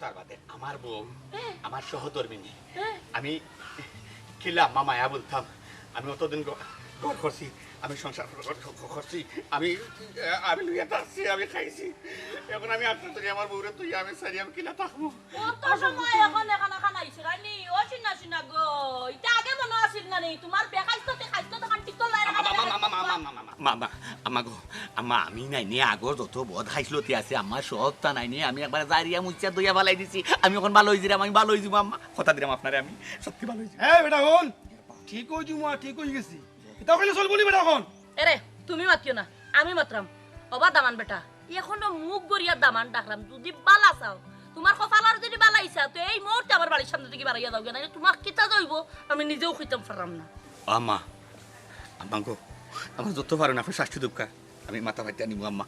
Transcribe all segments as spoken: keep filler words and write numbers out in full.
তার বাদে আমার বউ, আমার সহধর্মিনী, আমি কিলা আম্মা মায়া বলতাম। আমি অতদিন ঘ-, ঘর করছি, আমি সংসার কর-, কর-, কর-, করছি, আমি, আমি লইয়া থাকছি, আমি খাইছি। এখন আমি আপনার তুই আমার বউরে তুই আমি সারি আমি কিলা থাকবো? অত সময় এখন এখানে খানাইছে রানি, ও চিনা চিনা গো, ইটা আগে মনো আছিল না নি? তোমার বেখাইছলতি খাইছলত তখন ঠিক তো লয় না। মা, মা, মা, মা, মা, মা, মা, মা, মা, আম্মা গো, আম্মা, আমি নাইনি আগর যত বদ খাইছলতি আছে, আম্মা সবতা নাইনি আমি একবার জারিয়া মুছা ধইয়া ফালাই দিছি। আমি এখন ভালো অইছিলাম, আমি ভালো অইছিমু আম্মা, কথা দিলাম আপনারে আমি সত্যি ভালো অইছি। এই বেটা হুন, ঠিক অই যিমু, ঠিক অই গেছি। ইতা কইলে চলবো নি বেটা হুন? এরে, তুমি মাতিও না, আমি মাতরাম। ওবা দামান বেটা, এখনো মুখ গড়িয়া দামান ডাকরাম, যদি বালা চাও, তোমার কপালর যদি বালা ইচ্ছা, তো এই মুহূর্তে আমার বাড়ির সামনে থাকি বাড়াইয়া যাওগি, নাইলে তোমার কিতা যাইবো আমি নিজেও কইতাম পাররাম না। আম্মা, আম্মা গো, আমার যত পারো না আপনি শাস্তি দেউক্কা, আমি মাথা ফাটিয়া নিমু আম্মা,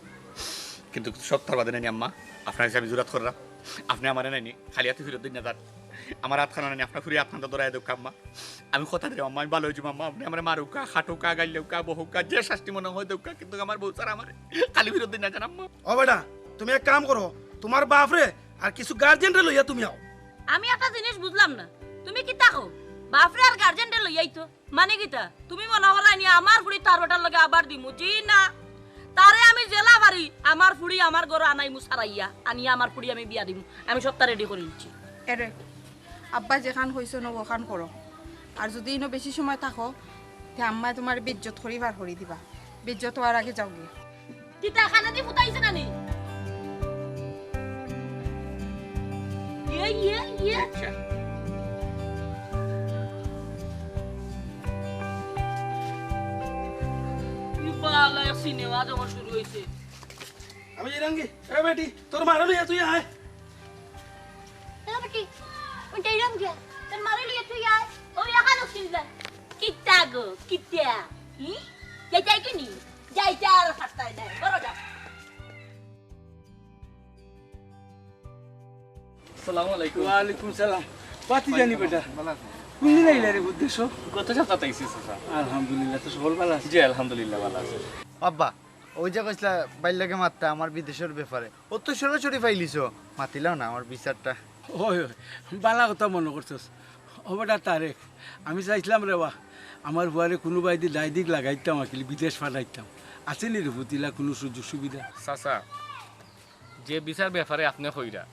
কিন্তু সবতার বাদে নাইনি আম্মা, আপনার কাছে আমি জুরাত কররাম, আপনি আমারে নাইনি খালি আতে ফিরত দিন না যান, আমার আতখান নাইনি আপনার ফুরি আতখান ধরাই দেউক্কা আম্মা, আমি কথা দিলাম আম্মা, আমি ভালো অই যিমু আম্মা, আপনি আমারে মারুক্কা, খাটুক্কা, গাইল্লাউক্কা, বহুক্কা, যে শাস্তি মনে হয় দেউক্কা, কিন্তু আমার বউ ছাড়া আমারে খালি ফিরত দিন না যান আম্মা। ও বেটা, তুমি এক কাম করো, তোমার বাপরে আর কিছু গার্জিয়ানরে লইয়া তুমি আও। আমি একটা জিনিস বুঝলাম না, তুমি কিতা কও? বাপরে আর গার্জিয়ানরে লইয়া আইতো? মানে কিতা? তুমি মনো কররায়নি আমার ফুড়ি তার বেটার লগে আবার দিমু? জি না, তারে আমি যেলা পারি আমার ফুড়ি আমার ঘরো আনাইমু সারাইয়া, আনিয়া আমার ফুড়ি আমি বিয়া দিমু, আমি সবতা রেডি করি দিছি। এরে, আব্বা যেখান কইছইন অখান করো, আর যদি ইনো বেশি সময় থাকো, তে আম্মায় তোমার বেইজ্জত করি বার করি দিবা, বেইজ্জত অওয়ার আগে যাওগি। কিতা কানেদি ফুটাইছে না নি? ইয়ে, ইয়ে, ইয়ে। আচ্ছা। ই বালা এক সিনেমা যেমন শুরু হইছে। আমি যাইরামগি, এ বেটি, তোর মারে লইয়া তুই আয়। এ বেটি, ওই যাইরামগি, তোর মারে লইয়া তুই আয়। ও এখানো চিল্লা। কিতা গো, কিতা? হুম? যাইতায় কি নি? যাইতে আর পারতায় না, বড় যাও। আসসালামু আলাইকুম। ওয়ালাইকুম সালাম। বাতি জানি বেটা। ভালো আছেন? কোনদিন আইলা রে উদ্দেশ্য? গত সপ্তাহে আইছি, চাচা। আলহামদুলিল্লাহ, তো সকল ভালো আছে? জি, আলহামদুলিল্লাহ, ভালো আছে। আব্বা, ওই যে কইছিলা বাইর লগে মাততা আমার বিদেশর ব্যাপারে, ও তো সরাসরি পাইলিছো, মাতিলাও না আমার বিচারটা। ওই, ওই, বালা কথা মনো করছস। ও বেটা তারেক, আমি চাইছিলাম রে বা, আমার ফুয়ারে কুনুবায়দি দায়দিক লাগাইতাম, আকিল বিদেশ পাঠাইতাম। আছে নি রে পুত ইলা কুনু সুযোগ সুবিধা? চাচা, যে ভিসার ব্যাপারে আপনে কইরা,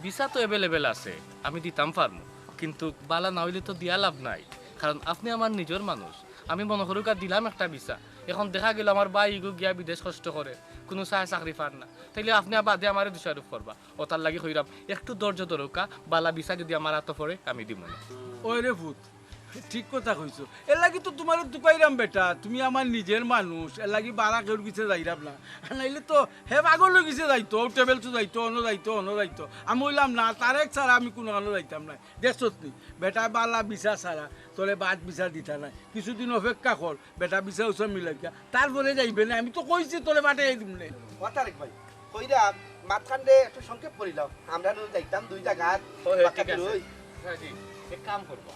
ভিসা তো available আছে, আমি দিতাম পারমু, কিন্তু বালা না অইলে তো দিয়া লাভ নাই, কারণ আপনে আমার নিজর মানুষ। আমি মনো করুক্কা দিলাম একটা ভিসা, এখন দেখা গেল আমার ভাই ইগু গিয়া বিদেশ কষ্ট করে, কুনু চায় চাকরি পার না, তাইলে আপনে বাদে আমারে দোষারোপ করবা। অতার লাগি কইরাম, একটু ধৈর্য ধরুক্কা, বালা ভিসা যদি আমার আতো পড়ে, আমি দিমু নে। ওই রে পুত, ঠিক কথা কইছো। এর লাগি তো তুমারে তুকাইরাম বেটা, তুমি আমার নিজর মানুষ, এর লাগি বারা কেউর গেছে যাইরাম না। আর নাইলে তো হে পাগল অই গেছে যাইতো, ও ট্রাভেলসো যাইতো, অনো যাইতো, অনো যাইতো। আমি কইলাম, "না, তারেক ছাড়া আমি কুনুখানো যাইতাম না।" দেখছস নি, বেটা বালা ভিসা ছাড়া, তোরে বাদ ভিসা দিতা নায়। কিছুদিন অপেক্ষা কর, বেটা ভিসা উসা মিলাইয়া, তারপরে যাইবে নে। আমি তো কইছি তোরে পাঠাই দিমু নে। ও তারেক ভাই, কইরাম, মাতখানরে একটু সংক্ষেপ করিলাও। আমরা নু যাইতাম দুই জাগাত, ওই, ওই, বাক্কা ঠিক আছে। দুই। হ্যাঁ, জি, এক কাম করবা।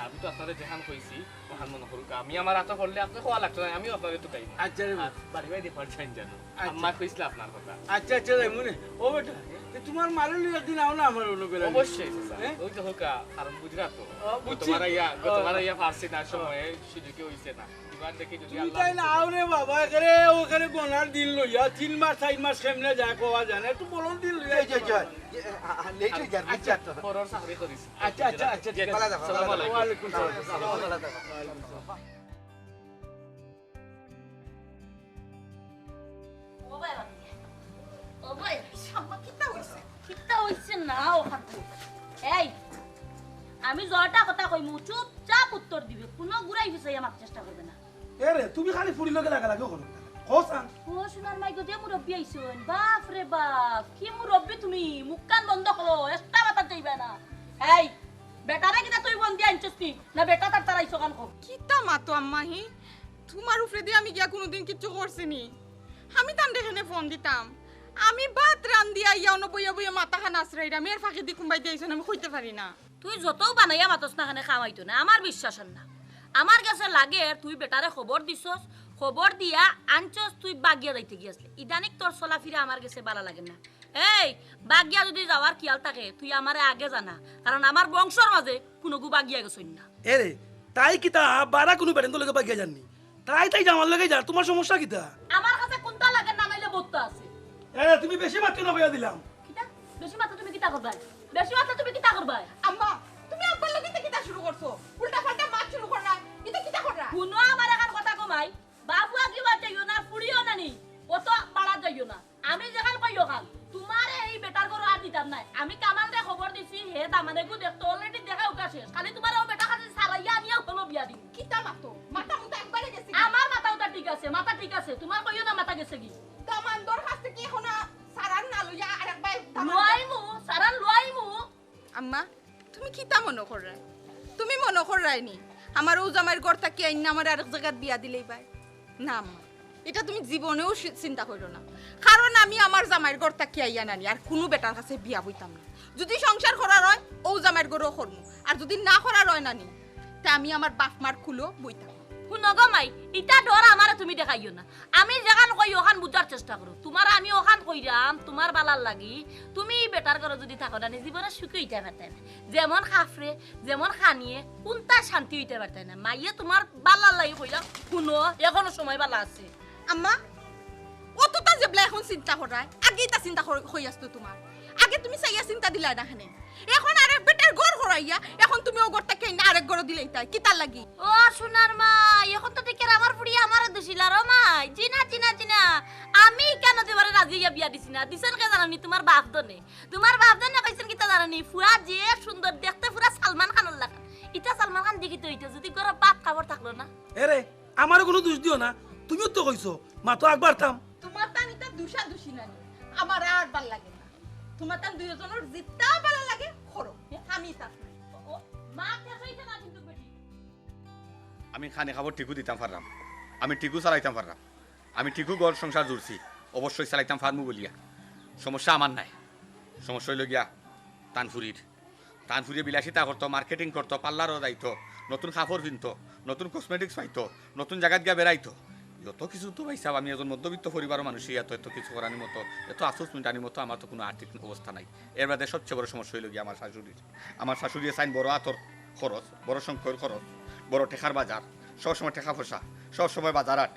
আমি তো আপনারে যেখান কইছি, ওখান মনো করুক্কা। আমি আমার আতো পড়লে আপনে কওয়া লাগতো না, আমিও আপনারে তুকাইমু। আচ্ছা রে। আর বাড়ি বাড়ি দেখবার চাইন জানো। আচ্ছা। আম্মা কইছিলা আপনার কথা। আচ্ছা, আচ্ছা, যাইমু নে। ও বেটা, তে তুমার মারে লইয়া একদিন আও না আমার অনো বেলা। অবশ্যই, চাচা। হ্যাঁ? ওই তো হোকা, কারণ বুঝরা তো। ও, বুঝছি। গতবার আইয়া, ও। গতবার আইয়া পারছি না, ও। সময়ে সুযোগে অইছে না। এবার দেখি যদি তুমি আল্লাহ তাই না, আও রে বাবা, এখানে, ওখানে গোনার দিন লইয়া, তিন মাস, চাইর মাস কেমনে যায়, কওয়া যায় না। একটু বলন দিন লইয়া এই যে, আইতে যে, পারো না। এ, আ, আ, লেট অই যার, আচ্ছা, বুঝছো তো? পরর চাকরি করিস। আচ্ছা, আচ্ছা, আচ্ছা, ঠিক আছে। ভালা থাকো, আসসালামু ভালা থাকো। আলাইকুম। ওয়ালাইকুম সালাম। ভালা থাকো। ওয়ালাইকুম সালাম। ও ভাই, ও ভাই, আম্মা, কিতা অইছে? কিতা অইছে না অখান তো? এই, আমি যটা কথা কইমু, চুপচাপ উত্তর দিবে, কুনু ঘুরাই ফিছাইয়া মাত চেষ্টা করবে না। এ রে, তুমি খালি ফুড়ির লগে লাগালাগি করো। কও চাইন। ও সোনার মাই গো, যে মুরব্বি আইছইন, বাপ রে বাপ, কি মুরব্বি তুমি, মুখখান বন্ধ করো, একটা মাতাত যাইবা না। এই, বেটারে কিতা তুই ফোন দিয়া আনছস নি? না বেটা তার তারাইছো কান কো। কিতা মাতো আম্মা হি? তুমার উপরেদি আমি গিয়া কুনুদিন কিচ্ছু করছি নি? আমি তানরে কেনে ফোন দিতাম? আমি ভাত রান্দিয়া আইয়া অনো বইয়া বইয়া মাথাখান আছড়াইরাম, এর ফাঁকেদি কুনবায়দি আইছইন আমি কইতে পারি না। তুই যতউ বানাইয়া মাতস না কেনে কাম অইতো না, আমার বিশ্বাস অর না। আমার গেছে লাগের তুই বেটারে খবর দিছস, খবর দিয়া আনছস, তুই বাগিয়া যাইতে গিয়াছলে। ইদানিং তোর চলাফিরা আমার গেছে বালা লাগের না। এই, বাগিয়া যদি যাওয়ার খিয়াল থাকে, তুই আমারে আগে জানা, কারণ আমার বংশর মাঝে কুনুগু বাগিয়া গেছইন না। এরে, তাই কিতা বারা কুনু বেটাইন্তর লগে বাগিয়া যারনি? তাই তাই জামার লগে যার, তুমার সমস্যা কিতা? আমার কাছে কুনতা লাগে না নাইলে বউততা আছে। এরে, তুমি বেশি মাতিও না কইয়া দিলাম। কিতা? বেশি মাতলে তুমি কিতা করবায়? বেশি মাতলে তুমি কিতা করবায়? আম্মা, তুমি আব্বার লগে ইতা কিতা শুরু করছো? উল্টা পাল্টা মাত শুরু করলা। ইতা কিতা করলা? হুনো, আমার এখান কথা কমাই। বাফও আগে বাদ যাইও না, ফুড়িও না নি। অত বাড়াত যাইও না। আমি যেখান কই অখান। তুমারে এই বেটার ঘরো আর দিতাম নায়। আমি কামালরে খবর দিছি, হে দামানেগু দেখতো, already দেখা উঠা শেষ। খালি তুমারে অউ বেটার কাছে ছাড়াইয়া আনিয়া অখানো বিয়া দিমু। কিতা মাতো? মাথা মুথা একবারে গেছে গি? আমার মাথা উতা ঠিক আছে, মাথা ঠিক আছে। তুমার কইও না মাথা গেছে গি। দামান্দর কাছ থাকি অখন সারান না লইয়া আরেকবার দামান লইমু, সারান লইমু। আম্মা, তুমি কিতা মনো কররায়? তুমি মনো কররায় নি আমার অউ জামাইর ঘর থাকি আইন্না আমারে আরেক জাগাত বিয়া দিলাইবায়? না আম্মা, ইটা তুমি জীবনেও চি-, চিন্তা করিও না। কারণ আমি আমার জামাইর ঘর থাকি আইয়া নানি আর কুনু বেটার কাছে বিয়া বইতাম না। যুদি সংসার করার অয়, অউ জামাইর ঘরো করমু, আর যুদি না করার অয় নানি, তে আমি আমার বাপ মার কুলো বইতাম। হুনো গো মাই, ইতা ডর আমারে তুমি দেখাইও না। আমি যেখান কই অখান বুঝার চেষ্টা করো। তুমারে আমি অখান কইরাম, তুমার বালার লাগি। তুমি ই বেটার ঘরো যুদি থাকো নানি, জীবনে সুখী অইতায় পারতায় না। যেমন খাফরে, যেমন খানিয়ে, কুনতা শান্তি অইতায় পারতায় না। মাইয়ে তুমার বালার লাগি কইলাম, হুনো, অখনো সময় বালা আছে। আম্মা, অততা যেবলা অখন চিন্তা কররায়, আগে ইতা চিন্তা কর-, কই আছতো তুমার? আগে তুমি চাইয়া চিন্তা দিলায় না কেনে? অখন আরেক বেটার ঘর করাইয়া, অখন তুমি অউ ঘর থাকি আইন্না আরেক ঘরো দিলাইতায়, কিতার লাগি? ও সোনার মাই, অখন তো দেখি আর আমার ফুড়িয়ে আমারে দুষিলার, ও মাই। জি না, জি না, জি না। আমি কেনে দিবারে রাজি অইয়া বিয়া দিছি না? দিছইন কে জানো নি? তুমার বাফ ধনে। তুমার বাফ ধনে কইছইন কিতা জানো নি? ফুয়া যে সুন্দর দেখতে, পুরা সালমান খানর লাখান। ইতা সালমান খান দেখিতে অইতো, যুদি ঘরো ভাত কাপড় থাকলো না। এরে, আমারে কুনু দুষ দিও না, তুমিও তো কইছো, মাতো আকবার থাম। তুমার তান ইতা দুষাদুষি নানি, আমার আর ভালা লাগে না। তুমার তান দুইওজনর যেতা ভালা লাগে করো, আমি ইতা না। ও, মা, কে চাইতে না কিন্তু বেটি। আমি খানি খাবার ঠিকও দিতাম পাররাম, আমি ঠিকও চালাইতাম পাররাম, আমি ঠিকও ঘর সংসার জুড়ছি, অবশ্যই চালাইতাম পারমু বলিয়া। সমস্যা আমার নায়, সমস্যা অইলো গিয়া তান ফুড়ির। তান ফুড়িয়ে বিলাসিতা করতো, মার্কেটিং করতো, পার্লারো যাইতো, নতুন কাপড় পিনতো, নতুন কসমেটিক্স পাইতো, নতুন জাগাত গিয়া বেড়াইতো। যত কিছু তো ভাইসাব, আমি একজন মধ্যবিত্ত পরিবারর মানুষ, ইয়া তো এত কিছু করানির মতো, এত আফসোস মিটানির মতো আমার তো কুনু আর্থিক অবস্থা নাই। এর বাদে সবচেয়ে বড় সমস্যা অইলো গিয়া আমার শাশুড়ির। আমার শাশুড়িয়ে চাইন বড় আতর খরচ, বড় সংখ্যর খরচ, বড় টেকার বাজার, সবসময় টেকা পয়সা, সবসময় বাজার হাট।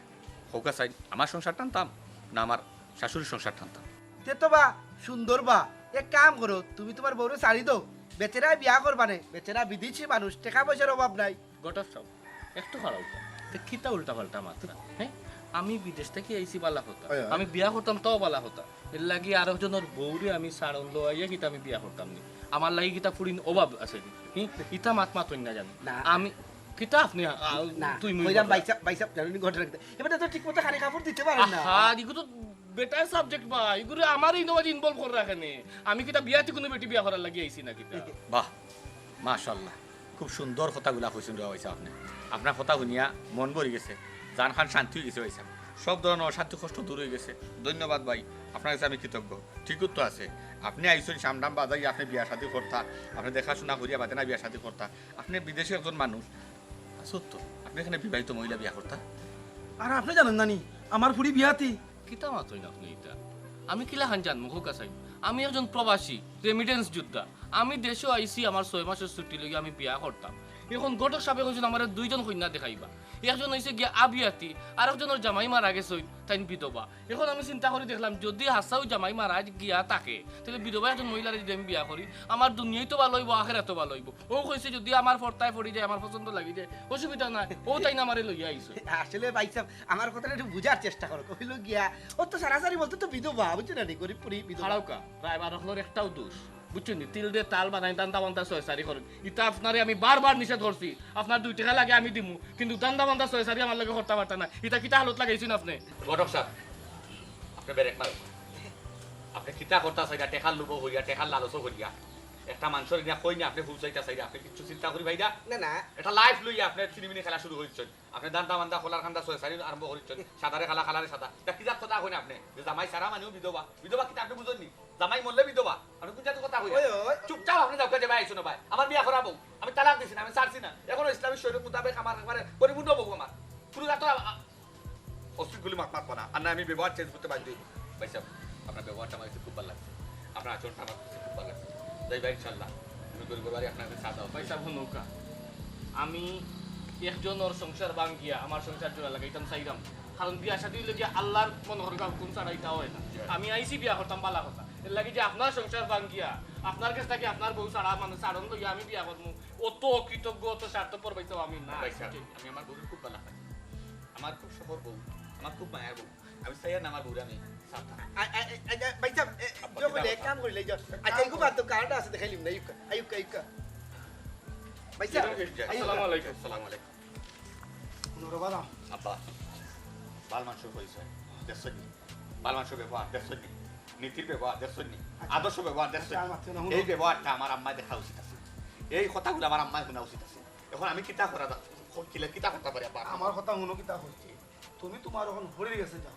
কউক্কা চাইন, আমার সংসার টানতাম না আমার শাশুড়ির সংসার টানতাম? তে তো বা সুন্দর বা, এক কাম করো, তুমি তুমার বউরে ছাড়ি দেও, বেচারা বিয়া করবা নে, বেচারা বিদেশি মানুষ, টেকা পয়সার অভাব নাই। ঘটক সাব, একটু খাড়াউক্কা। তে কিতা উল্টা পাল্টা মাতরা, হে? আমি বিদেশ থাকি আইছি বালা কথা, অয়, অয়। আমি বিয়া করতাম তাও বালা কথা। এর লাগি আরকজনর বউরে আমি ছাড়ন লওয়াইয়া কিতা আমি বিয়া করতাম নি? আমার লাগি কিতা ফুড়িন অভাব আছে নি? হি? ইতা মাত মাতইন না জানি। না। আমি, কিতা আপনে, আ, না, তুই মুই কইরাম কথা। ভাইসাব, ভাইসাব, জানো নি ঘটনা কিতা? এবার তো ঠিক মতো খানি কাপড় দিতে পারেন না। আহা, ইগু তো বেটার সাবজেক্ট বা, ইগুরে আমার ইনো মাঝে ইনভলভ কররা কেনে? আমি কিতা বিয়াতি কুনু বেটি বিয়া করার লাগি আইছি না কিতা? বাহ, মাশাআল্লাহ, খুব সুন্দর কথাগুলা কইছইন রে ভাইসাব আপনে। আপনার কথা হুনিয়া মন ভরি গেছে, জানখান শান্তি অই গেছে ভাইসাব। সব ধরনের অশান্তি কষ্ট দূর অই গেছে। ধন্যবাদ ভাই, আপনার কাছে আমি কৃতজ্ঞ। ঠিকউ তো আছে, আপনে আইছইন সামডাম বাজাইয়া আপনে বিয়া শাদি করতা, আপনে দেখাশুনা করিয়া বাদে না বিয়া শাদি করতা। আপনে বিদেশি একজন মানুষ, সত্য, আপনে এখানে বিবাহিত মহিলা বিয়া করতা? আর আপনে জানইন না নি, আমার ফুড়ি বিয়াতি। কিতা মাতইন আপনে ইতা? আমি কিলাখান জানমু কউক্কা চাইন? আমি একজন প্রবাসী, রেমিটেন্স যোদ্ধা। আমি দেশো আইছি আমার ছয় মাসর ছুটি লইয়া আমি বিয়া করতাম। এখন ঘটক সাবে কইছইন আমারে দুইজন কইন্যা দেখাইবা। একজন অইছে গিয়া আবিয়াতি, আরকজনর জামাই মারা গেছইন, তাইন বিধবা। এখন আমি চিন্তা করি দেখলাম, যুদি হাছাউ জামাই মারা গিয়া থাকে, তাইলে বিধবা একজন মহিলারে যুদি আমি বিয়া করি, আমার দুনিয়াত তো ভালা অইবো, আখেরাতও ভালা অইবো। অউ কইছে যুদি আমার পর্দায় পড়ি যায়, আমার পছন্দ লাগি যায়, অসুবিধা নাই, অউ তাইন আমারে লইয়া আইছইন। আসলে ভাইসাব, আমার কথাটা একটু বুঝার চেষ্টা করো। কইলো গিয়া, ও তো সারাসারি বলতে তো বিধবা, বুঝছো না নি? গরিব ফুড়ি বিধবা। খাড়াউক্কা, ড্রাইভার অকলর একটাউ দোষ। বুঝছইন নি? তিল দে তাল বানাই, ধান্দা বান্দা ছয় চারি করইন। ইতা আপনারে আমি বারবার নিষেধ করছি। আপনার দুই টেকা লাগে আমি দিমু, কিন্তু ধান্দা বান্দা ছয় চারি আমার লগে করতা পারতা না। ইতা কিতা হালত লাগাইছইন আপনে? ঘটক সাব, আপনে ব্রেক মারউক্কা। আপনে কিতা করতা চাইরা, টেকার লোভও করিয়া, টেকার লালচও করিয়া। একটা মানষর ইনা কইন আপনে পৌঁছাইতা চাইরা, আপনে কিচ্ছু চিন্তা করি ভাইরা। না, না। একটা লাইফ লইয়া আপনে ছিনিমিনি খেলা শুরু করিছইন। আপনে ধান্দা বান্দা কলার কান্দা ছয় চারি আরম্ভ করিছইন। সাদারে কালা, কালারে সাদা। ইতা কি জাত কথা কইন আপনে? যে জামাই সারা মানেউ বিধবা। বিধবা কিতা আপনে বুঝইন নি? জামাই মরলে বিধবা। আপনে কুন জাতর কথা কইরা? ওই, ওই। চুপচাপ আপনে যাউক্কা যে ভাই আইছো না ভাই। আমার বিয়া করাবো। আমি তালাক দিছি না, আমি ছাড়ছি না। এখনো ইসলামী শরীয়ত মোতাবেক আমার একবারে পরিপূর্ণ বউ আমার। কুনু জাতর আ-, আ-, অশৃঙ্খলি মাত মাতবা না। আর না আমি ব্যবহার চেঞ্জ করতে বাধ্য অইবো। ভাইসাব, আপনার ব্যবহারটা আমার কাছে খুব ভালা লাগছে। আপনার আচরণটা আমার কাছে খুব ভালো লাগছে। যাইবা ইনশাআল্লাহ, আমি গরিবর বাড়ি আপনার কাছে চা দাওয়াত। ভাইসাব, হুনউক্কা, আমি একজনর সংসার ভাঙ্গিয়া আমার সংসার জোড়া লাগাইতাম চাইরাম, কারণ বিয়া শাদী অইলো গিয়া আল্লার মনে করউক্কা হুকুম ছাড়া ইতা অয় না। জি। আমি আইছি বিয়া করতাম, ভালা কথা, এরলাগি যে আপনার সংসার ভাঙ্গিয়া আপনার গেছ থাকি আপনার বউ ছাড়া, মানে ছাড়ন লইয়া আমি বিয়া করমু, অত অকৃতজ্ঞ, অত স্বার্থপর ভাইসাব আমি না। ভাইসাব, আমি আমার বউরে খুব ভালা পাই, আমার খুব শখর বউ, আমার খুব মায়ার বউ। আমি চাইয়ার না আমার বউরে আমি ছাড়তাম। আ, আ, আ, আ, ভাইসাব, এ, আব্বা, ইয়ে করলে, এক কাম করলে, এই যে, আচ্ছা, এই খুব আত্ম কার্ড আছে, দেখাইলিম না, ইউকা, আইউকা, ইউকা। ভাইসাব, আইউকা। আসসালামু আলাইকুম। আসসালামু আলাইকুম। হুনো রে বাবা। আব্বা, বাল মানষর পরিচয় দেখছইন নি? বাল মানষর ব্যবহার দেখছইন নি? নীতির ব্যবহার দেখছইন নি? আচ্ছা। আদর্শ ব্যবহার দেখছইন নি? আচ্ছা, আমার তো না হুনো। এই ব্যবহারটা আমার আম্মায় দেখা উচিত আছে। এই কথাগুলা আমার আম্মায় হুনা উচিত আছে। এখন আমি কিতা করা দা-, কিলা-, কিতা করতা পারি আব্বা? আমার কথা হুনো কিতা কইছি। তুমি তুমার অখন হরির গেছে যাও।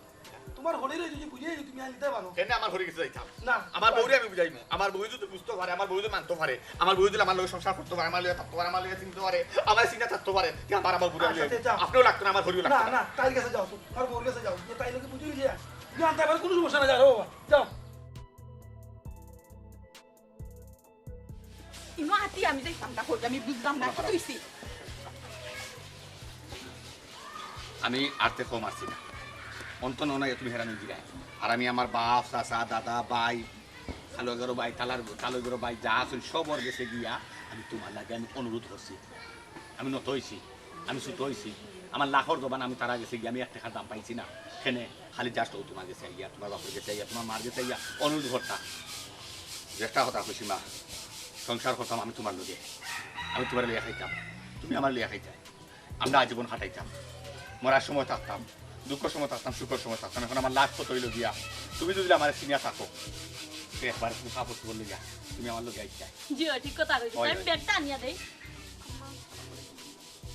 তুমার হরিরে যদি বুঝাই তুমি আনিতে পারো। কেনে আমার হরির গেছে যাইতাম? না। আমার বউরে আমি বুঝাইমু। আমার বউ যদি বুঝতো পারে, আমার বউ যদি মানতো পারে, আমার বউ যদি আমার লগে সংসার করতো পারে, আমার লগে থাকতো পারে, আমার লগে চিনতো পারে, আমার চিনা থাকতো পারে, তে আমার, আমার বউরে আমি আচ্ছা, যাও। আপনেও লাগতো না, আমার হরিও লাগতো না। না, না, তাইর গেছে যাও, তুমার বউর গেছে যাও। যে তাইর লগে বুঝাই যে, যে আনতে পারে, কুনু সমস্যা নাই, যাও বাবা, যাও। ইনো আতি আমি যাইতাম না, কই আমি বুঝলাম না, কি কইছি? আমি আরতে কম আছি না। অন্ত নয় তুমি হেরানো দিলায়। আর আমি আমার বাপ, চাচা, দাদা, ভাই, খালো এগারো ভাই, তালার, খালো এগারো ভাই যা আছইন সবর গেছে গিয়া আমি তুমার লাগি আমি অনুরোধ করছি। আমি নত অইছি, আমি ছুটো অইছি। আমার লাখর জবান আমি তারার গেছে গিয়া আমি এক টেকার দাম পাইছি না। কেনে খালি just অউ তুমার গেছে আইয়া, তুমার বাপর গেছে আইয়া, তুমার মার গেছে আইয়া অনুরোধ করতা। একটা কথা কইছি মা, সংসার করতাম আমি তুমার লগে, আমি তুমারে লইয়া খাইতাম, তুমি আমারে লইয়া খাইতায়, আমরা আজীবন কাটাইতাম, মরার সময় থাকতাম, দুঃখর সময় থাকতাম, সুখর সময় থাকতাম। এখন আমার লাশ কত অইলো গিয়া, তুমি যদি আমারে চিনিয়া থাকো, তে একবার তুমি কাপড় চোপড় লইয়া তুমি আমার লগে আইতায়। জি, অয়, ঠিক কথা কইছো। অয়, আমি অয়। ব্যাগটা আনিয়া দেই।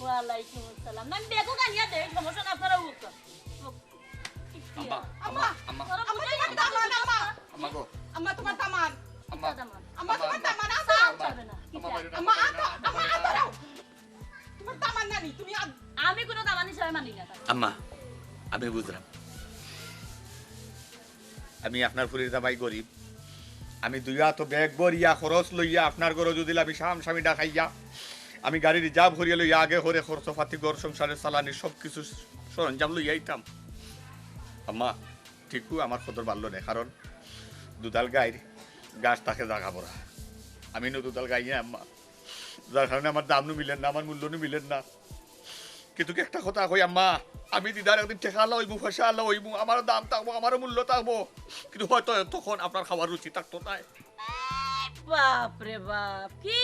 ওয়ালাইকুম আসসালাম। না, আমি ব্যাগও আনিয়া দেই, সমস্যা না, আপনারা উঠুন। আম্মা, আম্মা, আম্মা। আম্মা, আম্মা, তুমার দামান, আম্মা। আম্মা গো। আম্মা, তুমার দামান। আম্মা, আম্মা, তুমার দামান, আতো। আম্মা, আম্মা, আতো, আম্মা, আতো দাও। তুমার দামান নানি, তুমি আ- আমি কুনু দামান হিসাবে মানি না তারে। আম্মা, আমি বুঝলাম। আমি আপনার ফুরির জামাই গরিব। আমি দুই আতো ব্যাগ ভরিয়া খরচ লইয়া আপনার ঘরো যদি আমি সাম সামি ডাকাইয়া, আমি গাড়ি reserve করিয়া লইয়া আগে ঘরে খরচ পাতি ঘর সংসারের চালানি সব কিছু সরঞ্জাম লইয়া আইতাম। আম্মা, ঠিকউ আমার কদর বাড়লো না, কারণ দুধাল গাইর গাছ থাকে জাগা ভরা। আমি নু দুধাল গাই না আম্মা, যার কারণে আমার দাম নু মিলের না, আমার মূল্য নু মিলের না। কিন্তু কি একটা কথা কই আম্মা, আমি দিদার একদিন টেকা আলা অইমু, পয়সা আলা অইমু, আমারও দাম থাকবো, আমারও মূল্য থাকবো, কিন্তু হয়তো তখন আপনার খাওয়ার রুচি থাকতো নায়। বাপ রে বাপ, কি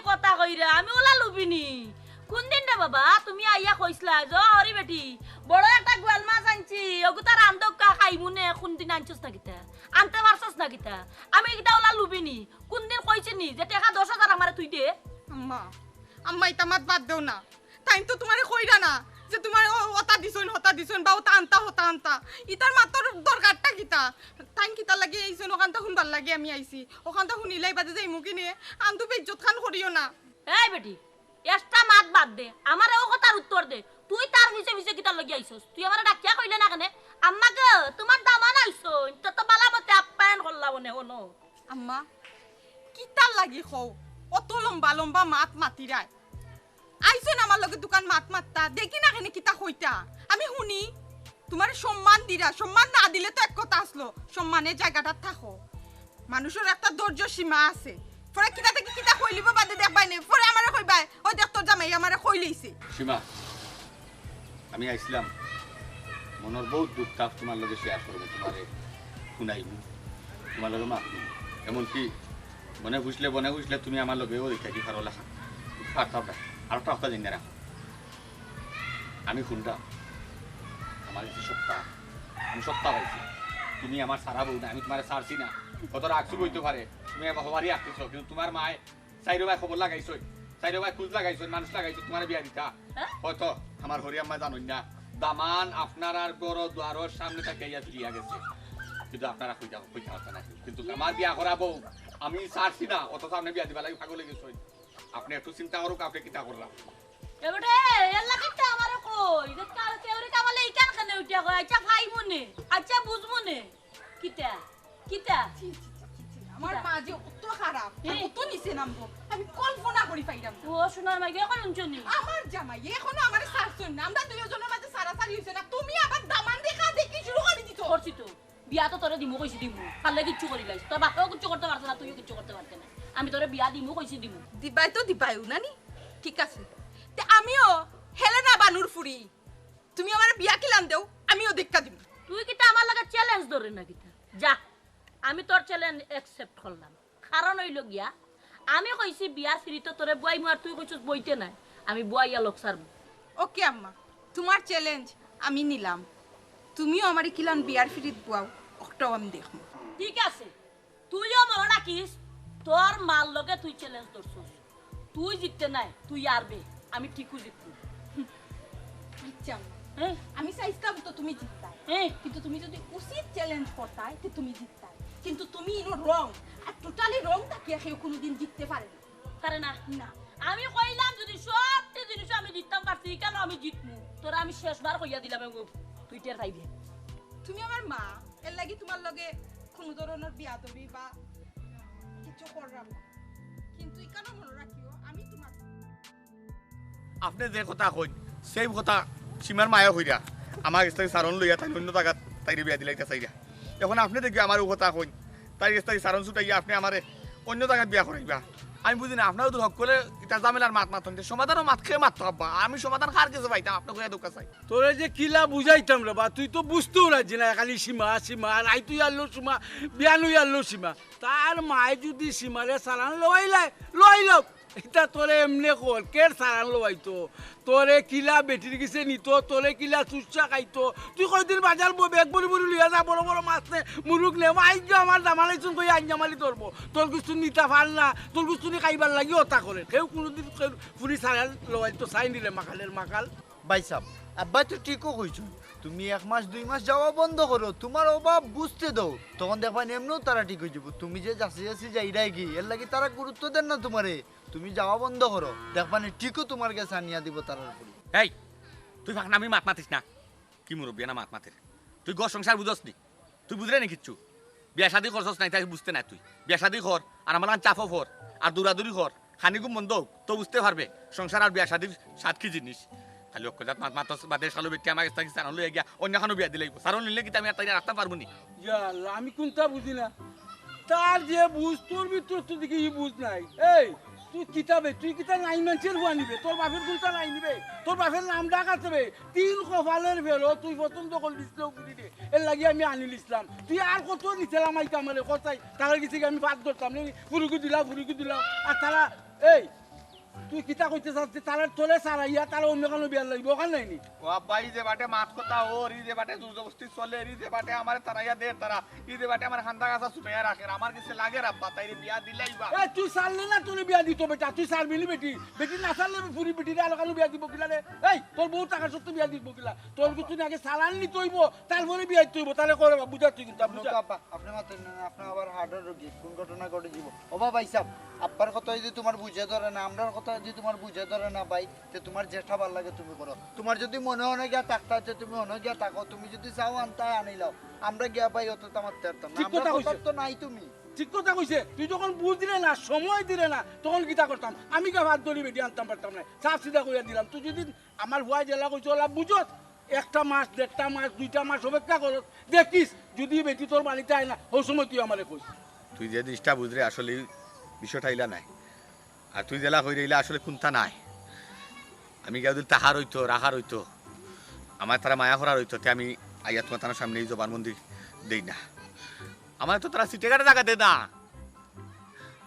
কথা কইরা? আমি ওলা লুবিনি। কোন দিন রে বাবা তুমি আইয়া কইছলা যে, "ও হরি বেটি, বড় একটা গোয়াল মাছ আনছি, ওগুতা রান্ধক্কা খাইমু নে।" কোন দিন আনছস না কিতা? আনতে পারছস না কিতা? আমি কিতা ওলা লুবিনি? কোন দিন কইছি নি যে টেকা দশ হাজার আমারে তুই দে? আম্মা, আম্মা, ইতা মাত বাদ দেও না। তাইন তো তুমারে কইরা না যে তুমারে ও-, ওতা দিছইন, হতা দিছইন, বা ওতা আনতা, হতা আনতা। ইতার মাতর দরকারটা কিতা? তাইন কিতার লাগি আইছইন, ওখানতা হুনবার লাগি আমি আইছি। ওখানতা হুনিলাই বাদে যাইমু কিনে, আন্দু বেইজ্জত খান করিও না। এই বেটি, এক্সট্রা মাত বাদ দে, আমারে ও কথার উত্তর দে। তুই তার পিছে পিছে কিতার লাগি আইছস? তুই আমারে ডাকিয়া কইলে না কেনে? আম্মা গো, তুমার দামান আইছইন, তে তো বালা মতে আপ্যায়ন করলা মনে হনো। আম্মা, কিতার লাগি কও? অত লম্বা লম্বা মাত মাতিরায়। আইছইন আমার লগে দুখান মাত মাততা, দেখি না কেনে কিতা কইতা। আমি হুনি, তুমারে সম্মান দিরা, সম্মান না দিলে তো এক কথা আছলো, সম্মানের জাগাটাত থাকো। মানুষর একটা ধৈর্য সীমা আছে। পরে কিতা থাকি কিতা কইলিবো বাদে দেখবায় নে, পরে আমারে কইবায়, "ওই দেখ তোর জামাই আমারে কইলিছে।" সীমা, আমি আইছলাম, মনর বউত দুখ তাপ তুমার লগে শেয়ার করমু, তুমারে হুনাইমু, তুমার লগে মাতমু। এমনকি মনে খুশলে, মনে খুশলে তুমি আমার লগে ওই থাকি পারো লেখা। পারতাম না। আর একটা কথা জানি না রাখো। আমি হুনরাম, আমার গেছে সত্তা, আমি সত্তা পাইছি। তুমি আমার সারা বউ না, আমি তুমারে ছাড়ছি না। কত রাগ সুখ অইতো পারে, তুমি আমার বাড়ি আসতেছো, কিন্তু তুমার মায় চাইরো ভাই খবর লাগাইছইন, চাইরো ভাই খুঁজ লাগাইছইন, মানুষ লাগাইছইন, তুমারে বিয়া দিতা। হ্যাঁ? হয়তো আমার হরি আম্মা জানইন না, দামান আপনার আর ঘর দুয়ারর সামনে থাকি আইয়া দিয়া গেছে, কিন্তু আপনারা কইতা, কইতা পারতা না। কিন্তু আমার বিয়া করা বউ আমি ছাড়ছি না, অথচ আপনে বিয়া দিবার লাগি পাগল অই গেছইন। আপনে একটু চিন্তা করুক, আপনে কিতা করলা। এবারে এর লাগি তো আমারে কই, যে কাল কেউরি কামালে ইখান কেনে উঠিয়া কয়, "আচ্ছা, খাইমু নে, আচ্ছা, বুঝমু নে।" কিতা? কিতা? ছি, ছি, ছি, ছি, ছি। আমার মা যে অত খারাপ, আর অত নিচে নামবো, আমি কল্পনা করি পাইরাম না। ও সোনার মাই, এখন হুনছো নি? আমার জামাই এখনো আমারে ছাড়ছইন না। আমরা দুইজনের মাঝে ছাড়াছাড়ি হইছে না, তুমি আবার দামান দেখা দেখি শুরু করি দিছো। করছি তো, বিয়া তো তোরে দিমু কইছি দিমু, পারলে কিচ্ছু করিলাইছ। তোর বাপেও কিচ্ছু করতে পারছে না, তুইও কিচ্ছু করতে পারতে না। আমি তোরে বিয়া দিমু কইছি দিমু। দিবায় তো দিবায়ও নানি, ঠিক আছে। তে আমিও হেলেনা বানুর ফুরি, তুমি আমারে বিয়া কিলান দেও, আমিও দেখা দিমু। তুই কিতা আমার লগে চ্যালেঞ্জ ধরে না কিতা? যা, আমি তোর চ্যালেঞ্জ অ্যাকসেপ্ট করলাম। কারণ অইলো গিয়া, আমি কইছি বিয়ার ফিরিত তোরে বওয়াইমু আর তুই কইছস বইতে নায়, আমি বওয়াইয়া লগ ছাড়মু। ওকে আম্মা, তুমার চ্যালেঞ্জ আমি নিলাম। তুমিও আমারে কিলান বিয়ার ফিরিত বওয়াও, অকটাও আমি দেখমু। ঠিক আছে, তুইও মনো রাখিস, তোর মার লগে তুই চ্যালেঞ্জ ধরছস। তুই জিততে নায়, তুই হারবে, আমি ঠিকউ জিতমু। আচ্ছা আম্মা, হ্যাঁ? আমি চাইছলাম তো তুমি জিততায়। হ্যাঁ। কিন্তু তুমি যদি উচিত চ্যালেঞ্জ করতায়, তে তুমি জিততায়। কিন্তু তুমি ইনো রং, আর টোটালি রং থাকিয়া কেউ কোনোদিন জিততে পারে না। পারে না? না। আমি কইলাম যদি সবটি জিনিসও আমি জিততাম পারছি, কেনে আমি জিতমু? তোরে আমি শেষবার কইয়া দিলাম, এগো, তুই টের পাইবে। তুমি আমার মা, এর লাগি তুমার লগে কোনো ধরনের বিয়াদবি বা কিছু করলাম না। কিন্তু ইখানো মনো রাখিও, আমি তুমার আপনে যে কথা কইন, same কথা সীমার মায়ে কইরা। আমার গেছ থাকি সারন লইয়া তাইন অইন্য জাগাত তাইরে বিয়া দিলাইতা চাইরা। এখন আপনে দেখি আমার অউ কথা কইন, তাইর গেছ থাকি সারন ছুটাইয়া আপনে আমারে অইন্য জাগাত বিয়া করাইবা। আমি বুঝি না, আপনারা তো হক্কলে ইতা ঝামেলার মাত মাতইন, তে সমাধানর মাত কে মাততো আব্বা? আমি সমাধান কার গেছে পাইতাম? আপনে কইয়া দেউক্কা চাই। তোরে যে কিলা বুঝাইতাম রে বা, তুই তো বুঝতেও রাজি না, খালি সীমা, সীমা, রাইত অইয়ারলো সীমা, বিয়ান অইয়ারলো সীমা। তার মায়ে যদি সীমারে সালান লওয়াইলায়, লওয়াইলাউক। ইতা তোরে এমনে কর, কের সালান লওয়াইতো? তোরে কিলা বেটির গেছে নিতো, তোরে কিলা চুষা খাইতো? তুই কয়দিন বাজার ব-, ব্যাগ ভরি ভরি লইয়া যা, বড় বড় মাছ নে, মুরুগ নে। মা, আইজ আমার দামান আইছইন কই আঞ্জামালি ধরবো। তোর গুস্তুনি নিতা পার না, তোর গুস্তুনি খাইবার লাগি অতা করে। কেউ কোনোদিন কেউ ফুরি সালান লওয়াইতো চাইন দিলে মাকালের মাকাল। ভাইসাব, আব্বায় তো ঠিকউ কইছইন। তুমি এক মাস দুই মাস যাওয়া বন্ধ করো, তুমার অভাব বুঝতে দেও, তখন দেখবায়নে এমনেউ তারা ঠিক অইযিবো। তুমি যে যাচি যাচি যাইরায়গি, এরলাগি তারা গুরুত্ব দের না তুমারে। তুমি যাওয়া বন্ধ করো, দেখবায়নে ঠিকউ তুমার গেছে আনিয়া দিবো তারার ফুরি। এই, তুই ফাকনামি মাত মাতিস না। কি মুরব্বিয়ানা মাত মাতের? তুই ঘর সংসার বুঝস নি? তুই বুঝরে নি কিচ্ছু? বিয়া শাদি করছস না, ইতা বুঝতে নায় তুই। বিয়া শাদি কর, আর আমার লাখান চাপো পড়, আর দৌড়াদৌড়ি কর। খানি ঘুম বন্ধ অউক, তে বুঝতে পারবে সংসার আর বিয়া শাদির স্বাদ কি জিনিস। খালি অক্কজাত মাত মাতস, বাদে শালো বেটি আমার গেছ থাকি সারন লইয়া গিয়া অইন্য খানো বিয়া দিলাইবো। সারন নিলে কিতা আমি আর তাইরে রাখতাম পারমু নি? ইয়া আল্লাহ, আমি কুনতা বুঝি না। তার যে বুঝ, তোর ভিতর তো দেখি ই বুঝ নাই। এই, তুই কিতা বে, তুই কিতা নাইন মানষর ফুয়া নি বে? তোর বাপের কুনতা নাইন নি বে? তোর বাপের নাম ডাক আছে বে। তিন কপালের ফেলো, তুই প্রথম দখল দিছলে অউ ফুরিরে। এরলাগি আমি আনিলিছলাম। তুই আর কত নিছলা মাইকা আমারে, কত চাই? তারার গেছে গিয়া আমি ফাঁদ ধরতাম নি, ফুরিগু দিলাও, ফুরিগু দিলাও। আর তারা, এই, তুই কিতা কইতে চাস যে তারা তোরে সারাইয়া তারা অইন্য খানো বিয়ার লাগবো, অখান নায় নি? ও আব্বা, ই যে বাটে মাত কথা অর, ই যে বাটে জোর জবরদস্তি চলের, ই যে বাটে আমারে তাড়াইয়া দের তারা, ই যে বাটে আমার কান্দা কাছা ছুটাইয়া রাখের, আমার গেছে লাগের আব্বা, তাইরে বিয়া দিলাইবা। এ, তুই সারলে না তোরে বিয়া দিতো বেটা, তুই সারবি নি বেটি, বেটি না সারলে ফুরি বেটিরে আরো খানো বিয়া দিবো কিলা রে? এই, তোর বউ থাকা সত্ত্বে বিয়া দিবো কিলা? তোর গুস্তুনি আগে সালান নিতে অইবো, তারপরে বিয়া দিতে অইবো, তাইলে করে বা, বুঝা তুই কুনতা, বুঝা। আব্বা, আপনে মাতইন না, আপনে আবার হার্টর রোগী, কোন ঘটনা ঘটে দিব। ও বা ভাইসাব, আব্বার কথা যদি তুমার বুঝে ধরে না, আমরার কথা যদি তুমার বুঝে ধরে না ভাই, তে তুমার যেটা ভালা লাগে তুমি করো। তুমার যদি মনে অয় অনো গিয়া থাকতা, তে তুমি অনো গিয়া থাকো। তুমি যদি চাও আনতায় আনিলাও, আমরা গিয়া ভাই অত তামার তেরতাম না। ঠিক কথা কইছে। তো নাই তুমি। ঠিক কথা কইছে। তুই যখন বুঝ দিলে না, সময় দিলে না, তখন কিতা করতাম? আমি গিয়া ভাত ধরি বেটি আনতাম পারতাম না। সাফ সিধা কইয়া দিলাম। তুই যদি আমার ফুয়ায় যেলা কইছে অলা বুঝস, একটা মাস, দেড়টা মাস, দুইটা মাস অপেক্ষা করস, দেখিস যদি বেটি তোর বাড়িত আয় না, অউ সময় তুই আমারে কইস। তুই যে জিনিসটা বুঝরে আসলে বিষয়টা ইলা নায়। আর তুই যেলা কইরে ইলা আসলে কুনতা নায়। আমি গিয়া যদি থাকার অইতো, রাখার অইতো, আমার তারা মায়া করার অইতো, তে আমি আইয়া তুমার তারার সামনে ই জবানবন্দি দেই না। আমারে তো তারা সিটে ঘাটে জাগা দে না।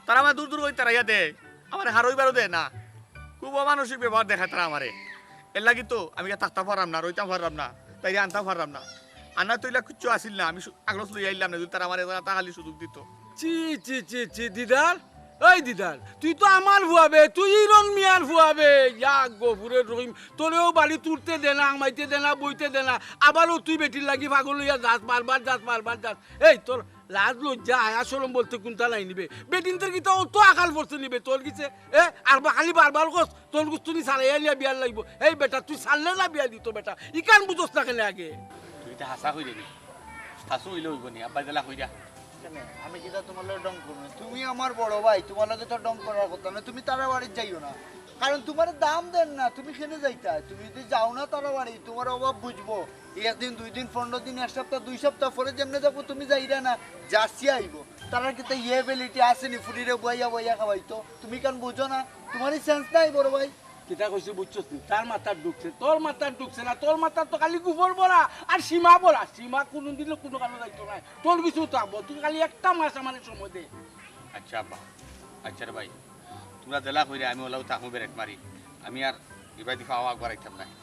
তারা আমারে দূর দূর অইতে তাড়াইয়া দে, আমারে হারইবারও দে না। খুব অমানসিক ব্যবহার দেখায় তারা আমারে। এরলাগি তো আমি গিয়া থাকতাম পাররাম না, রইতাম পাররাম না, তাইরে আনতাম পাররাম না। আর না তো ইলা কিচ্ছু আছিল না, আমি সু-, আগলস লইয়া আইলাম না, যদি তারা আমারে এতা খালি সুযোগ দিতো। ছি, ছি, ছি, ছি, দিদার, এই দিদার, তুই তো আমার ফুয়া বে, তুই ইরন মিয়ার ফুয়া বে। ইয়া গফুরে রহিম, তোরেও বাড়িত উঠতে দে না, হামাইতে দে না, বইতে দে না, আবারও তুই বেটির লাগি পাগল অইয়া যাস, বারবার যাস, বারবার যাস। এই তোর লাজ লজ্জা, হায়া শরম বলতে কুনতা নাই নি বে? বেটিন্তর কিতা অত আকাল পড়ছে নি বে তোর গেছে? এ, আর বা-, খালি বারবার কস, তোর গুস্তুনি সারাইয়া লিয়া বিয়ার লাগবো। এই বেটা, তুই সারলে না বিয়া দিতো বেটা? ইখান বুঝস না কেনে আগে? তুই ইতা হাছা কইরে নি? হাছা অইলে অইবো নি? আব্বায় যেলা কইরা। আমি কিতা তুমার লগে ঢং করমু? তুমি আমার বড় ভাই, তুমার লগে তো ঢং করার কথা না। তুমি তারার বাড়িত যাইও না, কারণ তুমারে দাম দেয় না। তুমি কেনে যাইতায়? তুমি যদি যাও না তারার বাড়ি, তুমার অভাব বুঝবো। এই একদিন, দুই দিন, পনরো দিন, এক সপ্তাহ, দুই সপ্তাহ পরে যেমনে যাইবো, তুমি যাইরায় না, যাচিয়া আইবো। তারার কিতা ইয়ে ability আছে নি ফুরিরে বইয়া বইয়া খাওয়াইতো? তুমি কেন বুঝো না? তুমারই sense নাই বড় ভাই। কিতা কইছি বুঝছস নি? তার মাথাত ঢুকছে, তোর মাথাত ঢুকছে না। তোর মাথাত তো খালি গোবর ভরা আর সীমা ভরা। সীমা কুনুদিনও কুনু কানো যাইতো নায়, তোর পিছেউ থাকবো। তুই খালি একটা মাস আমারে সময় দে। আচ্ছা আব্বা, আচ্ছা রে ভাই, তুমরা যেলা কইরায় আমি অলাউ থাকমু বেরেক মারি। আমি আর ইবাদি পাও আগ বাড়াইতাম নায়।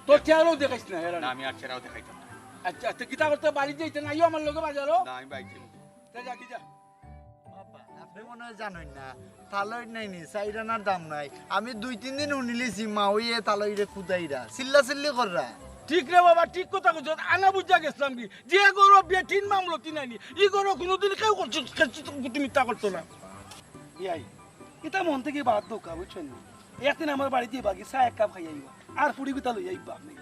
তোর চেহারাও দেখাইস না, এরা না, না। আমি আর চেহারাও দেখাইতাম না। আচ্ছা, আচ্ছা, কিতা করতে বাড়িত যাইতে না? আইও আমার লগে বাজারো। না, আমি বাড়িত যাইমু। তে যা, কি যা। বাবা, আপনে মনে অয় জানইন না, তালইর নাই নি, চাইর আনার দাম নাই। আমি দুই তিন দিন হুনিলিছি, মাওয়ে তালইরে কুদাইরা, চিল্লাচিল্লি কররা। ঠিক রে বাবা, ঠিক কথা কইছস। আনা বুঝা গেছলাম কি, যে ঘরো বেটিন মামলতি নাই নি, ই ঘরো কুনুদিন কেউ করছে, করছে তো কুটুমিতা করতো না। ইয়াই, ইতা মন থাকি বাদ দেউক্কা, বুঝছইন নি? একদিন আমার বাড়িত আইবা, চা এক কাপ খাইয়া আইবা, আর ফুড়ি গুতা লইয়া আইবা আপনে,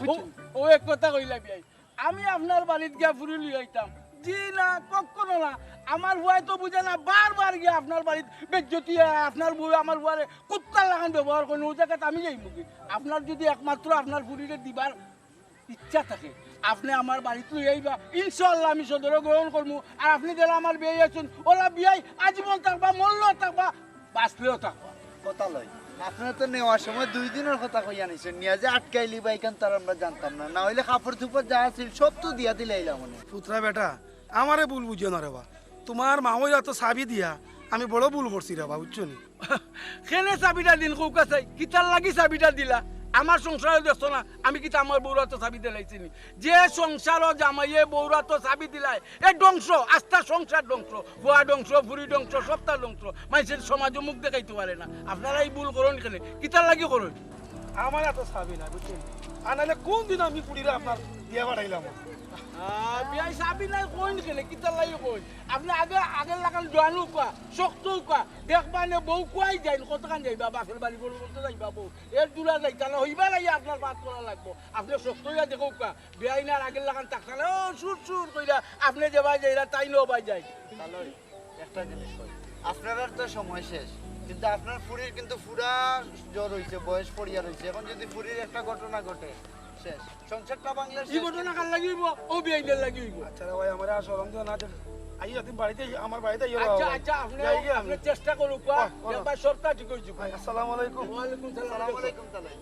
বুঝছইন নি? ও এক কথা কইলা বিয়াই, আমি আপনার বাড়িত গিয়া ফুড়ি লইয়া আইতাম? জি না, কখনো না। আমার ফুয়ায় তো বুঝে না, বারবার গিয়া আপনার বাড়িত বেইজ্জতি অয়, আপনার বউয়ে আমার ফুয়ারে কুত্তার লাখান ব্যবহার করইন, অউ জাগাত আমি যাইমু কি? আপনার যদি একমাত্র আপনার ফুড়িরে দিবার ইচ্ছা থাকে, আপনে আমার বাড়িত লইয়া আইবা, ইনশাআল্লাহ আমি সদরে গ্রহণ করমু। আর আপনে যেলা আমার বিয়াই আছইন, অলা বিয়াই আজীবন থাকবা, মরলেও থাকবা, বাঁচলেও থাকবা। কথা লয়, আপনারা তো নেওয়ার সময় দুই দিনর কথা কইয়া নিছইন, নিয়া যে আটকাইলিবা ইখান তো আর আমরা জানতাম না, না অইলে কাপড় চোপড় যা আছিল সব তো দিয়া দিলাইলাম অনে। পুতরা বেটা, আমারে ভুল বুঝিও না রে বা, তুমার মাওইর আতো চাবি দিয়া আমি বড় ভুল করছি রে বা, বুঝছো নি? কেনে চাবিটা দিন কউক্কা চাই, কিতার লাগি চাবিটা দিলা? আমার সংসারো দেখছো না, আমি কিতা আমার বউর আতো চাবি দিলাইছি নি? যে সংসারো জামাইয়ে বউর আতো চাবি দিলায়, এ ধ্বংস, আস্তা সংসার ধ্বংস, ফুয়া ধ্বংস, ফুড়ি ধ্বংস, সবতা ধ্বংস। মাইনষের সমাজো মুখ দেখাইতো পারে না। আপনারা ই ভুল করইন কেনে? কিতার লাগি করইন? আমার আতো চাবি নাই, বুঝছইন? আর নাইলে কুনদিন আমি ফুড়িরে আপনার দিয়া পাঠাইলাম। আহ, বিয়াই চাবি নাই কইন কেনে? কিতার লাগি কইন? আপনে আগে, আগের লাখান জোয়ান অউক্কা, শক্ত অউক্কা, দেখবা নে বউ কুয়াই যাইন, কতখান যাইবা, বাপের বাড়ি বড় বলতে যাইবা বউ। এর দূরা যাইতা না, অইবার আগে আপনার বাত করা লাগবো। আপনে শক্ত অইয়া দেখউক্কা, বিয়াইন আর আগের লাখান থাকতা না, ও সুর সুর কইরা, আপনে যেবায় যাইরা, তাইন অবায় যাইন। তাইলে একটা জিনিস কই, আপনারার তো সময় শেষ, কিন্তু আপনার ফুড়ির কিন্তু পুরা জ্বর অইছে, বয়স পড়িয়া রইছে। এখন যদি ফুড়ির একটা ঘটনা ঘটে, শেষ, সংসারটা ভাঙলে ই শেষ। ঘটনা কার লাগি অইবো? অউ বিয়াইনর লাগি অইবো। আচ্ছা রে ভাই, আমারে আর শরম দিও না, যে আইও তুমি বাড়িত, আমার বাড়িত আইও রে আচ্ছা, ভাই। আচ্ছা, আপনে, যাই গিয়া আমি। আপনে চেষ্টা করউক্কা, বাহ, বাহ। একবার সবটা ঠিক অইযিবো। ভাই, আসসালামু আলাইকুম। ওয়ালাইকুম সালাম। আসসালামু আলাইকুম, তালাই।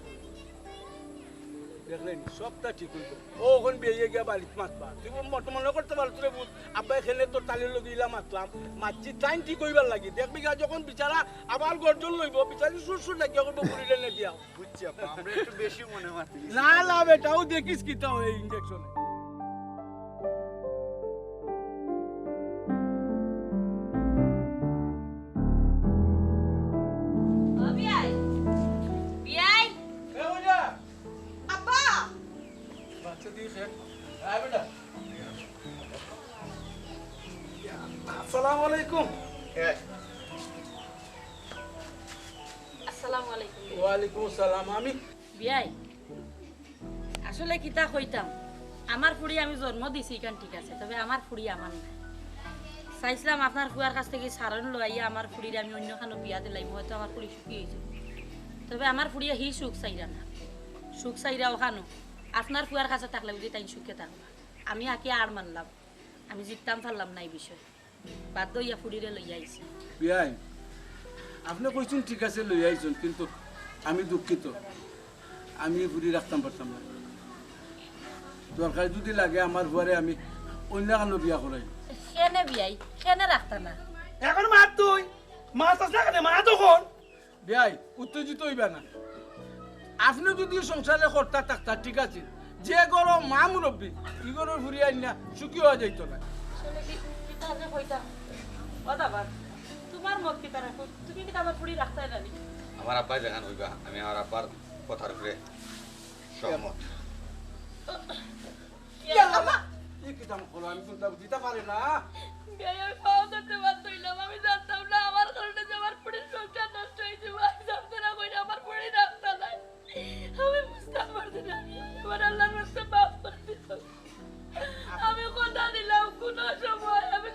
দেখলেন, সবটা ঠিক অইবো। ও অখন বিয়াইয়ে গিয়া বাড়িত মাতবা। তুই মত মনে করতে পারছ রে, বুঝ, আব্বায় কেনে তোর তালির লগে ইলা মাতলাম, মাতছি তাইন ঠিক অইবার লাগি। দেখবি গিয়া যখন বিচারা আবার গর্জন লইবো, বিচারি সুর সুর লাগিয়া করবো, ফুড়িরে নে দিয়া। বুঝছি আব্বা, আমরা একটু বেশি মনে মাতি। না, না বেটা, অউ দেখিস কিতা অয় ইঞ্জেকশনে। ও বিয়াই, বিয়াই। এ, ওই যা। আব্বা! বাচ্চা দিয়ে খেয়ে। আয় বেটা। আসসালামু আলাইকুম। এ। আসসালামু আলাইকুম। ওয়ালাইকুম আসসালাম। আমি বিয়াই, আসলে কিতা কইতাম, আমার ফুড়ি আমি জন্ম দিছি, ইখান ঠিক আছে, তবে আমার ফুড়ি আমার নায়। চাইছিলাম আপনার ফুয়ার কাছ থাকি সারন লইয়া আমার ফুড়িরে আমি অইন্য খানো বিয়া দিলাইমু, হয়তো আমার ফুড়ি সুখী অইযিবো। তবে আমার ফুড়িয়ে হি সুখ চাইরা না, সুখ চাইরা অখানো আপনার ফুয়ার কাছে থাকলে বুঝি তাইন সুখে থাকবা। আমি আগে আর মানলাম, আমি জিততাম পারলাম না ই বিষয়ে। বাধ্য অইয়া ফুড়িরে লইয়া আইছি। বিয়াই, আপনে কইছইন ঠিক আছে লইয়া আইছইন, কিন্তু আমি দুঃখিত, আমি ই ফুড়ি রাখতাম পারতাম না। দরকার যদি লাগে আমার ফুয়ারে আমি অইন্য খানো বিয়া করাই। কেনে বিয়াই, কেনে রাখতা না? এখন মাত তুই, মাত চাস না কেনে, মাত অখন। বিয়াই, উত্তেজিত অইবা না। আপনে যদি সংসারে কর্তা থাকতা, ঠিক আছে। যে ঘরো মা মুরব্বি, ই ঘরর ফুড়ি আইন্না সুখী অওয়া যাইতো না। আসলে কি, কিতা যে কইতাম? ও দাবা, তুমার মত কিতা রাখো? তুমি কিতা আমার ফুড়ি রাখতায় না নি? আমার আব্বায় যেখান কইবা, আমি আমার আব্বার কথার উপরে সম্মত। ইয়াল্লা! ই কিতা করো? আমি কুনতা বুঝিতা পারি না। বিয়াই, আমি পাও ধরতে বাধ্য অইলাম। আমি জানতাম না আমার কারণে যে আমার ফুড়ির সংসার নষ্ট অইযিবো। আমি জানতে না কইরা আমার ফুড়ি রাখতা নায়। আমি বুঝতাম পারছি না। আমার আল্লাহর রাস্তায় মাফ করি দিও। আমি কথা দিলাম, কুনু সময় আমি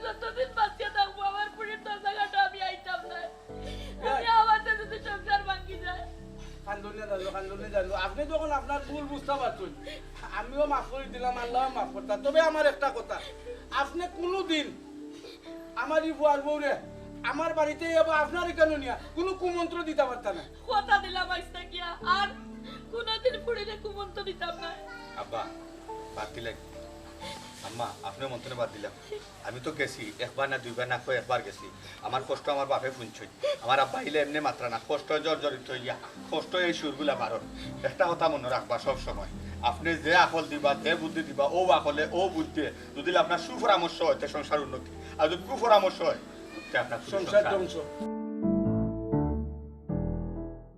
আপনার ভুল বুঝতা পারছইন, আমিও মাফ করি দিলাম, আল্লাহ মাফ করতা। তবে আমার একটা কথা, আপনে কুনুদিন আমার ই ফুয়ার বউরে আমার বাড়িত আইয়া বা আপনার ইখানো নিয়া কুনু কুমন্ত্র দিতা পারতা না। কথা দিলাম আইজ থাকিয়া আর কুনুদিন ফুড়িরে কুমন্ত্র দিতাম না। আব্বা, বাদ দিলাইন। আম্মা, আপনে মন্ত্র বাদ দিলাইন। আমি তো গেছি, একবার না দুইবার না কয় একবার গেছি। আমার কষ্ট আমার বাপে হুনছইন। আমার আব্বা আইলে এমনে মাতরা না, কষ্ট জর্জরিত অইয়া, কষ্ট এই সুরগুলা মারর। একটা কথা মনো রাখবা সব সময়, আপনে যে আকল দিবা, যে বুদ্ধি দিবা, অউ আকলে, অউ বুদ্ধিয়ে যদি আপনার সুপরামর্শ অয়, তে সংসার উন্নতি, আর যদি কুপরামর্শ অয়, তে আপনার সংসার ধ্বংস।